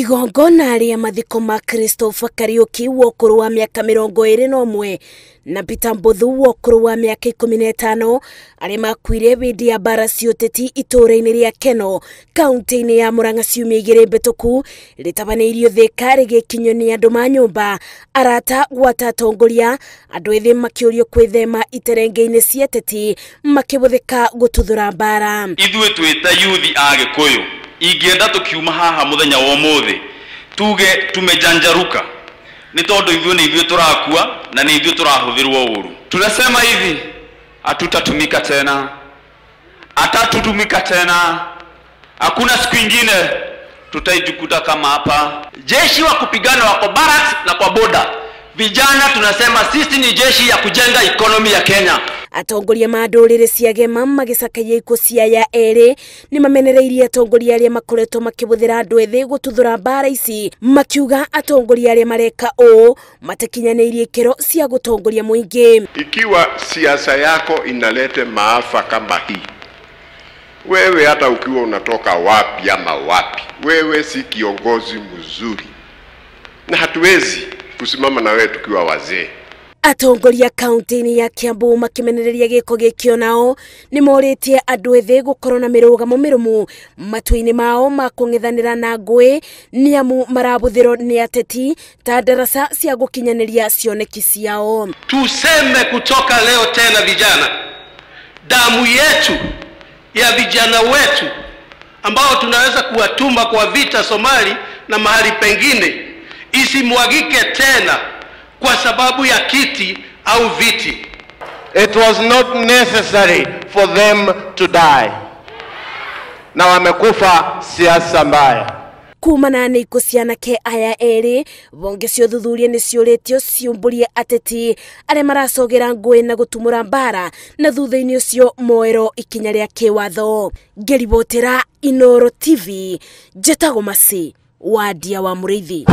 Igongona rĩa mathiko ma Christopher Kariuki wa ũkũrũ wa mĩaka 21 na Peter Mbuthu wa ũkũrũ wa mĩaka 15 arĩa makuire hĩndĩ ya mbara cia ũteti itũũra-inĩ rĩa Keno kaunti-inĩ ya Murang'a ciumia igĩrĩ mbĩtũku rĩtabanĩirio Thika rĩgĩkinyio nĩ andũ ma nyũmba arata gwata atongoria andũ ethĩ makĩũrio kwĩthema iterenge-inĩ cia ateti makĩbũthĩka gũtuthũra mbara. Ithuĩ twĩ ta yuthi a Gĩkũyũ ingĩenda tukiuma haha muthenya wa ũmũthĩ tuge tumejanjaruka nĩ tondũ ithuĩ nĩ ithuĩ tũrakua na nĩ ithuĩ tũrahũthĩrwo ũru. Tunasema hivi, hatutatumika tena, hatatutumika tena, hakuna siku ingine tutaijikuta kama hapa. Jeshi wa kupigana wako barracks na kwa boda. Vijana tunasema sisi ni jeshi ya kujenga ekonomi ya Kenya. Atongoria ma ndũrĩrĩ cia Gema magĩcakaia ikuũ cia aya erĩ nĩ mamenereirie atongoria arĩa makoretwo makĩbũthĩra andũ ethĩ gũtuthũra mbara ici makiuga atongoria arĩa mareka ũũ matakinyanĩirie ikĩro cia gũtongoria mũingĩ. Ikiwa siasa yako inalete maafa kama hii, wewe hata ukiwa unatoka wapi ama wapi, wewe si kiongozi mzuri, na hatuwezi kusimama na wewe tukiwa wazee. Atongoria kaunti-inĩ ya Kiambu makĩmenereria gĩko gĩkĩ nao nĩ morĩtie andũ ethĩ gũkorwo na mĩrũgamo mĩrũmu matua-inĩ mao ma kũng'ethanĩra na ngũĩ nĩ amu marabũthĩrwo nĩ ateti ta ndaraca cia gũkinyanĩria cioneki ciao. Tuseme kutoka leo tena vijana, damu yetu ya vijana wetu ambao tunaweza kuwatuma kwa vita Somali na mahali pengine isimwagike tena kwa sababu ya kiti au viti. It was not necessary for them to die. Na wamekufa siasa mbaya. Kumana na ikuũ cia anake aya erĩ bonge cia ũthuthuria nĩ ciũrĩtio ciumbũrie ateti arĩa maracogera ngũĩ na gũtumũra mbara na thutha-inĩ ũcio moerwo ikinya rĩa kĩwatho. Ngĩribotera Inooro TV, njĩtagwo Mercy Wandia wa Mũrĩithi.